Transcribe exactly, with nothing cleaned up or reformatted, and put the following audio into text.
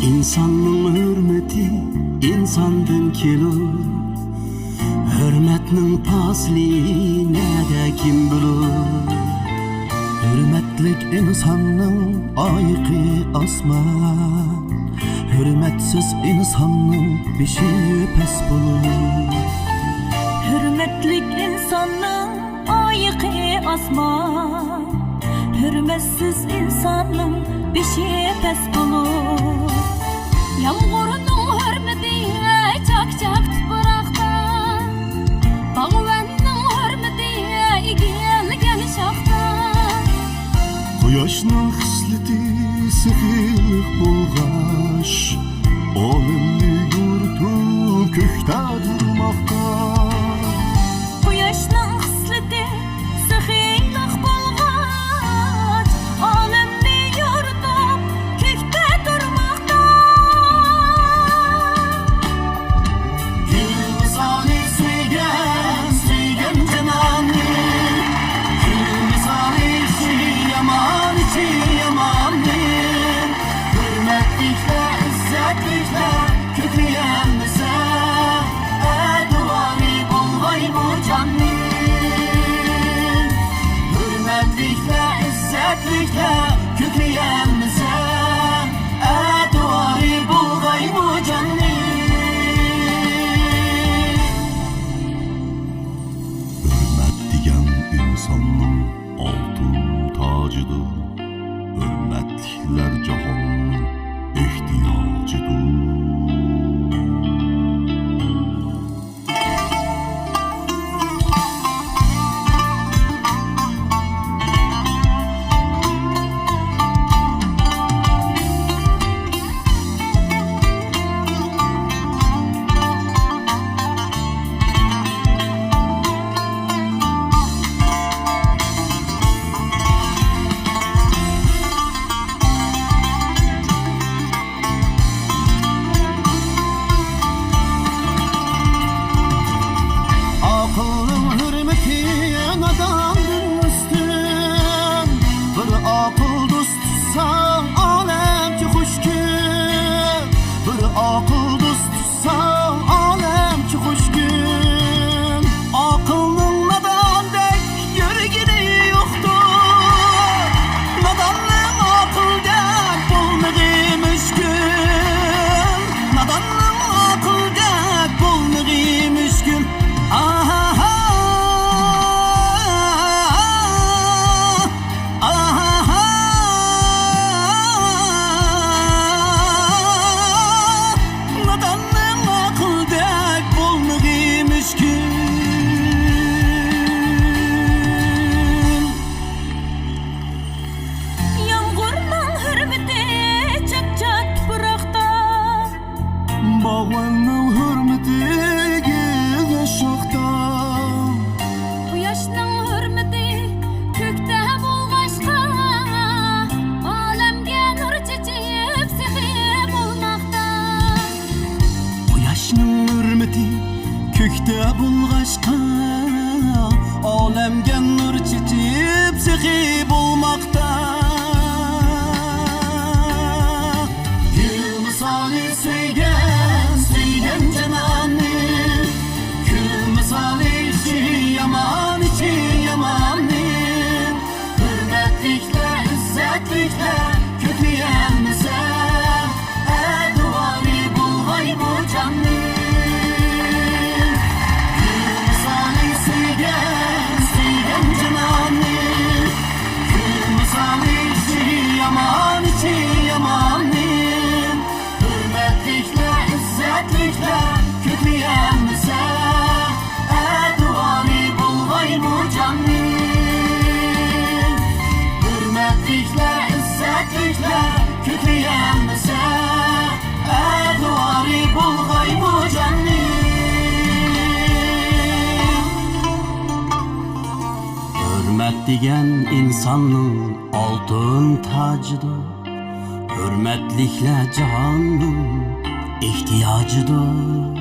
ئىنساننىڭ ھۆرمىتى ئىنساندىن كېلۇر، ھۆرمەتنىڭ پاسىلى نەدە كىم بىلۇر؟ ھۆرمەتلىك ئىنساننىڭ ئايىقى ئاسمان، ھۆرمەتسىز ئىنساننىڭ بېشى پەس بولۇر. ھۆرمەتلىك ئىنساننىڭ ئايىقى ئاسمان، ھۆرمەتسىز ئىنساننىڭ بېشى پەس بولۇر. يامغۇرنىڭ ھۆرمىتى چاك-چاك تۇپراقتا، باغۋەننىڭ ھۆرمىتى ئېگىلگەن شاختا. قۇياشنىڭ خىسلىتى سېخىيلىق بولغاچ، ئالەمنى يورۇتۇپ كۆكتە تۇرماقتا. قۇياشنىڭ خىسلىتى سېخىيلىق بولغاچ، ئالەمنى يورۇتۇپ كۆكتە تۇرماقتا. گۈل مىسالى سۆيگەن، سۆيگەن جاناننى، گۈل مىسالى ئىچى يامان، ئىچى ياماننى. ھۆرمەتلىكلەر، ئىززەتلىكلەر كۆكلىيەلمىسە، ئەتىۋارى بولغايمۇ جاننى. ھۆرمەتلىكلەر، ئىززەتلىكلەر كۆكلىيەلمىسە، ئەتىۋارى بولغايمۇ جاننى. ھۆرمەت دېگەن ئىنساننىڭ ئالتۇن تاجىدۇر، ھۆرمەتلىكلەر جاھاننىڭ ئېھتىياجىدۇر. ئاقىلنىڭ ھۆرمىتى ناداندىن ئۈستۈن. بىر ئاقىل دوست تۇتساڭ، ئالەمگە خۇش كۈن. بىر ئاقىل دوست تۇتساڭ، ئالەمگە خۇش كۈن. ئاقىلنىڭ ناداندەك يۈرگىنى يوقتۇر. ناداننىڭ ئاقىلدەك بولمىغى مۈشكۈل. ناداننىڭ ئاقىلدەك بولمىغى مۈشكۈل. ئاھاھا. ئاھاھا. ناداننىڭ ئاقىلدەك بولمىغى مۈشكۈل. يامغۇرنىڭ ھۆرمىتى چاك-چاك تۇپراقتا. باغۋەننىڭ ھۆرمىتى ئېگىلگەن شاختا. قۇياشنىڭ ھۆرمىتى كۆكتە بولغاچقا، ئالەمگە نۇر چېچىپ سېخى بولماقتا. قۇياشنىڭ ھۆرمىتى كۆكتە بولغاچقا، ئالەمگە نۇر چېچىپ سېخى بولماقتا. گۈل مىسالى سۆيگەن، سۆيگەن جاناننى، گۈل مىسالى ئىچى يامان، ئىچى ياماننى. ھۆرمەتلىكلەر، ئىززەتلىكلەر كۆكلىيەلمىسە، ئەتىۋارى بولغايمۇ جاننى. گۈل مىسالى سۆيگەن، سۆيگەن جاناننى، گۈل مىسالى ئىچى يامان، ئىچى ياماننى. ھۆرمەتلىكلەر، ئىززەتلىكلەر كۆكلىيەلمىسە، ئەتىۋارى بولغايمۇ جاننى. ھۆرمەتلىكلەر، ئىززەتلىكلەر كۆكلىيەلمىسە، ئەتىۋارى بولغايمۇ جاننى. ھۆرمەت دېگەن ئىنساننىڭ ئالتۇن تاجىدۇر. ھۆرمەتلىكلەر جاھاننىڭ ئېھتىياجىدۇر.